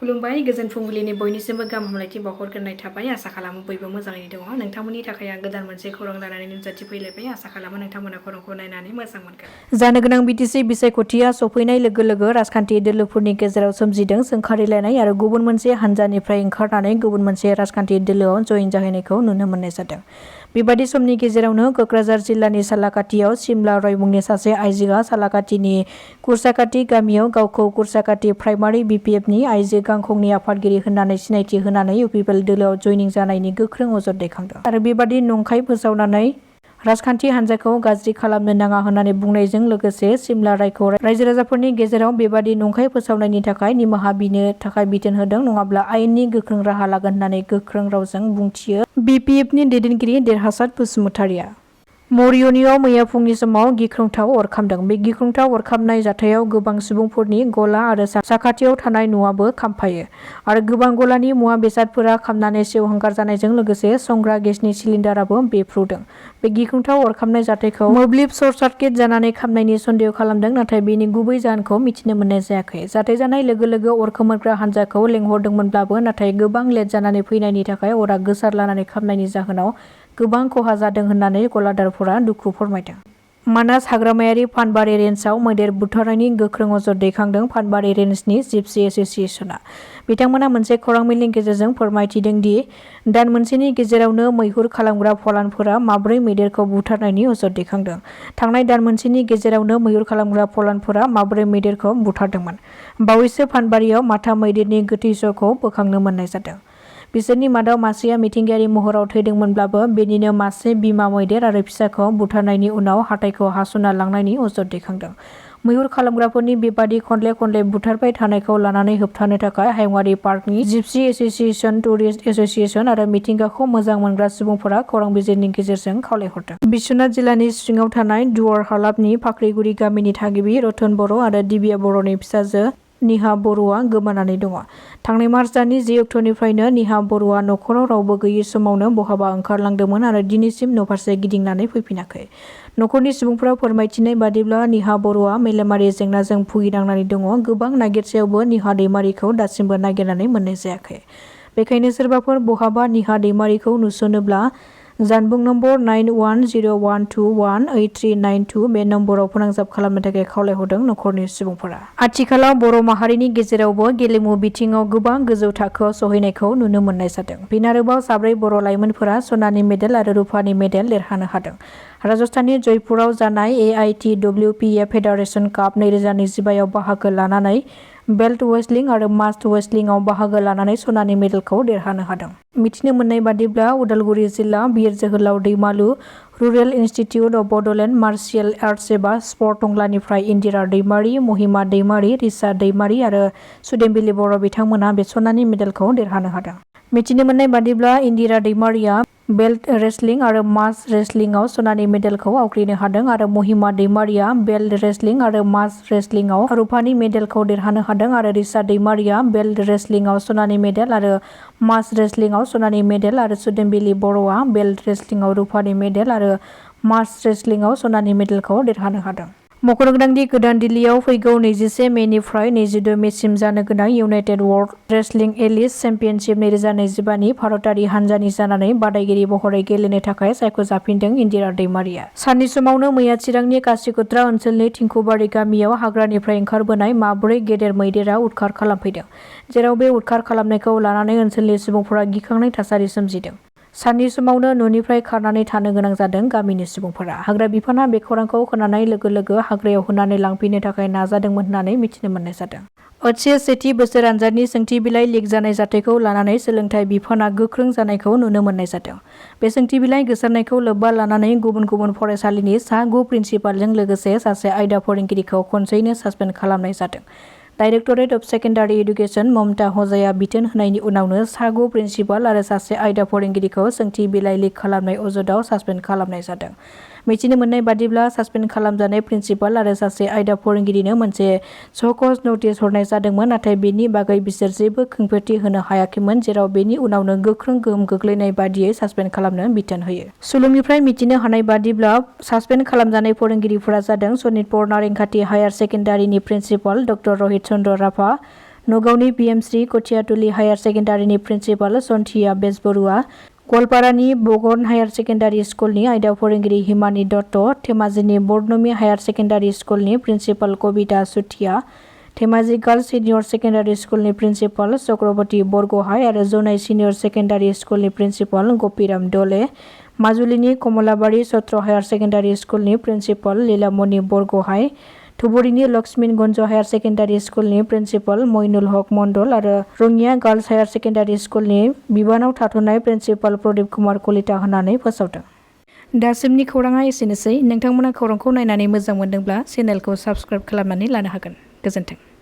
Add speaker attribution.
Speaker 1: खुलुमबाय गोजोन फुंबिलिनि बयनिसिमबो गाहाम हामलायथि बावहरग्रोनाय थाबाय आसा खालामो बयबो मोजाङैनो दङ नोंथांमोननि थाखाय आं गोदान मोनसे खौरां लानानै नुजाथि फैलायबाय आसा खालामो नोंथांमोना खौरांखौ नायनानै मोजां मोनगोन। जानो गोनां बिटिसि बिसायख'थिया सफैनाय लोगो लोगो राजखान्थि दोलोफोरनि गेजेराव सोमजिदों सोंखारिलायनाय आरो गुबुन मोनसे हान्जानिफ्राय ओंखारनानै गुबुन मोनसे राजखान्थि दोलोआव जयेन जाहैनायखौ नुनो मोननाय जादों। बेबादि समनि गेजेरावनो क'क्राझार जिल्लानि सालाकाटियाव सिमला रय मुंनि सासे आइजोआ सालाकाटिनि कुरसाकाटि गामियाव गावखौ कुरसाकाटि प्राइमारि BPFनि आइजो गांखंनि आफादगिरि होननानै सिनायथि होनानै UPPL दोलोआव जयनिं जानायनि गोख्रों अजद दैखांदों आरो बेबादि नंखाय फोसावनानै राजखान्थि हान्जाखौ गाज्रि खालामनो नाङा होननानै बुंनायजों लोगोसे सिमला रायखौ रायजो राजाफोरनि गेजेराव बेबादि नंखाय फोसावनायनि थाखाय निमाहा बिनो थाखाय बिथोन होदों नङाब्ला आयेननि गोख्रों राहा लागोन होननानै गोख्रों रावजों बुंथियो BPFनि दैदेनगिरि देरहासात बसुमतारिया। मरियनीआव मैया फुंनि समाव गिख्रंथाव अर खामदों। बे गिख्रंथाव अर खामनाय जाथायाव गोबां सुबुंफोरनि गला आरो साखाथियाव थानाय न'आबो खामफायो आरो गोबां गलानि मुवा बेसादफोरा खामनानै सेवहांगार जानायजों लोगोसे संग्रा गेसनि सिलिन्डाराबो बेफ्रुदों। बे गिख्रंथाव अर खामनाय जाथायखौ मोब्लिब सर्ट सार्किट जानानै खामनायनि सन्देह खालामदों नाथाय बेनि गुबै जाहोनखौ मिथिनो मोननाय जायाखै। जाथाय जानाय लोगो लोगो अर खोमोरग्रा हान्जाखौ लेंहरदोंमोनब्लाबो नाथाय गोबां लेट जानानै फैनायनि थाखाय अरा गोसारलानानै खामनायनि जाहोनाव गोबां खहा जादों होननानै गलादारफोरा दुखु फोरमायदों। मानास हाग्रामायारि फानबारि रेन्जआव मैदेर बुथारनायनि गोख्रों अजद दैखांदों फानबारि रेन्जनि जिपसि एस'सिएशनआ। बिथांमोना मोनसे खौरां मेलनि गेजेरजों फोरमायथिदों दि दान मोनसेनि गेजेरावनो मैहुर खालामग्रा फलानफोरा माब्रै मैदेरखौ बुथारनायनि अजद दैखांदों। थांनाय दान मोनसेनि गेजेरावनो मैहुर खालामग्रा फलानफोरा माब्रै मैदेरखौ बुथारदोंमोन। बावैसो फानबारियाव माथाम मैदेरनि गोथै सह'खौ बोखांनो मोननाय जादों। बिसोरनि मादाव मासेया मिथिंगायारि महराव थैदोंमोनब्लाबो बेनिनो मासे बिमा मैदेर आरो फिसाखौ बुथारनायनि उनाव हाथाइखौ हास'ना लांनायनि अजद दैखांदों। मैहुर खालामग्राफोरनि बेबादि खनले बुथारबाय थानायखौ लानानै होबथानो थाखाय हायुङारि पार्कनि जिपसि एस'सिएशन, टुरिस्ट एस'सिएशन आरो मिथिंगाखौ मोजां मोनग्रा सुबुंफोरा खौरां बिजोंनि गेजेरजों खावलायहरदों। बिश्वनाथ जिल्लानि सिङाव थानाय दुवार हालाबनि फाख्रिगुरि गामिनि थागिबि रतन बर' आरो दिबिया बर'नि फिसाजो निहा बर'आ गोमानानै दङ। थांनाय मार्च दाननि 10 अक्ट'निफ्रायनो निहा बर'आ नखराव रावबो गैयै समावनो बहाबा ओंखारलांदोंमोन आरो दिनैसिम न'फारसे गिदिंनानै फैफिनाखै। नखरनि सुबुंफोरा फोरमायथिनाय बादिब्ला निहा बर'आ मेलेमारि जेंनाजों भुगिनांनानै दङ। गोबां नागिरसेयावबो निहा दैमारिखौ दासिमबो नागिरनानै मोननाय जायाखै। बेखायनो सोरबाफोर बहाबा निहा दैमारिखौ नुसनोब्ला जानबुं नम्बर 9101218392 बे नम्बराव फोनांजाब खालामनो थाखाय खावलायहरदों नखरनि सुबुंफोरा। आथिखालाव बर' माहारिनि गेजेरावबो गेलेमु बिथिङाव गोबां गोजौ थाखोआव सहैनायखौ नुनो मोननाय जादों। फिन आरोबाव 4 बर' लाइमोनफोरा सनानि मेडेल आरो रुपानि मेडेल देरहानो हादों। राजस्थाननि जयपुराव जानाय AITWPF फेडारेसन काप 2025 आव बाहागो लानानै बेल्ट वेस्टलिं आरो मास्ट वेस्टलिंआव बाहागो लानानै सनानि मेडेलखौ देरहानो हादों। मिथिनो मोननाय बादिब्ला उदालगुरि जिल्ला बिर जोहोलाव दैमालु rural institute of Bodoland martial arts एबा स्पर्ट टंलानिफ्राय इन्दिरा दैमारि, महिमा दैमारि, रिचा दैमारि आरो सुदेमबिलि बर' बिथांमोना बे सनानि मेडेलखौ देरहानो हादों। मिथिनो मोननाय बादिब्ला इन्दिरा दैमारिया बेल्ट रेसलिं आरो मास रेसलिंआव सनानि मेडेलखौ आवग्रिनो हादों आरो महिमा दैमारिया बेल्ट रेसलिं आरो मास रेसलिंआव रुपानि मेडेलखौ देरहानो हादों आरो रिचा दैमारिया बेल्ट रेसलिंआव सनानि मेडेल आरो मास रेसलिंआव सनानि मेडेल आरो सुदेमबिलि बर'आ बेल्ट रेसलिंआव रुपानि मेडेल आरो मास रेसलिंआव सनानि मेडेलखौ देरहानो हादों। मख'नो गोनांदि गोदान दिल्लीआव फैगौ 21 मेनिफ्राय 22 मेसिम जानो गोनां United world wrestling elite championship 2025 नि भारतारि हान्जानि जानानै बादायगिरि महरै गेलेनो थाखाय सायख'जाफिनदों इन्दिरा दैमारिया। साननि समावनो मैया चिरांनि कासिकत्रा ओनसोलनि थिंखुबारि गामियाव हाग्रानिफ्राय ओंखारबोनाय माब्रै गेदेर मैदेरा उदखार खालामफैदों। जेराव बे उदखार खालामनायखौ लानानै ओनसोलनि सुबुंफोरा गिखांनाय थासारि सोमजिदों। साननि समावनो न'निफ्राय खारनानै थानो गोनां जादों गामिनि सुबुंफोरा। हाग्रा बिफाना बे खौरांखौ खोनानाय लोगो लोगो हाग्रायाव होनानै लांफिननो थाखाय नाजादोंमोन होननानै मिथिनो मोननाय जादों। OHS सेथि बोसोर आनजादनि सोंथि बिलाइ लिक जानाय जाथायखौ लानानै सोलोंथाइ बिफाना गोख्रों जानायखौ नुनो मोननाय जादों। बे सोंथि बिलाइ गोसारनायखौ लोब्बा लानानै गुबुन गुबुन फरायसालिनि सा 9 प्रिन्सिपालजों लोगोसे सासे आयदा फोरोंगिरिखौ खनसेयैनो सासपेन्ड खालामनाय जादों। डाइरेक्टरेट अफ सेकेन्डारि एडुकेसन ममता हजाया बिथोन होनायनि उनावनो सा 9 प्रिन्सिपाल आरो सासे आयदा फोरोंगिरिखौ सोंथि बिलाइ लिक खालामनाय अजदआव सासपेन्ड खालामनाय जादों। मिथिनो मोननाय बादिब्ला सासपेन्ड खालामजानाय प्रिन्सिपाल आरो सासे आयदा फोरोंगिरिनो मोनसे सक'ज नटिस हरनाय जादोंमोन नाथाय बेनि बागै बिसोर जेबो खेंफोरथि होनो हायाखैमोन जेराव बेनि उनावनो गोख्रों गोहोम गोग्लैनाय बादियै सासपेन्ड खालामनो बिथोन होयो। सुलुंनिफ्राय मिथिनो हानाय बादिब्ला सासपेन्ड खालामजानाय फोरोंगिरिफोरा जादों सनितपुर नारेंखाति हायार सेकेन्डारिनि प्रिन्सिपाल ड. रहित चन्द्र राभा, नगावनि BMC कथियातुलि हायार सेकेन्डारिनि प्रिन्सिपाल सन्थिया बेजबरुवा, गवालपारानि बगन हायार सेकेन्डारि स्कुलनि आयदा फोरोंगिरि हिमानी दत्त, धेमाजिनि बर्नमि हायार सेकेन्डारि स्कुलनि principal Kabita Sutia, Dhemaji girls senior secondary स्कुलनि प्रिन्सिपाल चक्रवर्ती बरगहाय आरो जनाय सिनियर सेकेन्डारि स्कुलनि प्रिन्सिपाल गपिराम दले, माजुलिनि कमलाबारि सत्र हायार सेकेन्डारि स्कुलनि प्रिन्सिपाल लीलामणि बरगहाय, धुबुरीनि लक्ष्मीनगन्ज हायार सेकेन्डारि स्कुलनि प्रिन्सिपाल मइनुल हक मण्डल आरो रङिया गार्लस हायार सेकेन्डारि स्कुलनि बिबानाव थाथ'नाय प्रिन्सिपाल प्रदीप कुमार कलिता होननानै फोसावदों। दासिमनि खौराङा एसेनोसै। नोंथांमोना खौरांखौ नायनानै मोजां मोनदोंब्ला चेनेलखौ साबस्क्राइब खालामनानै लानो हागोन। गोजोन्थों।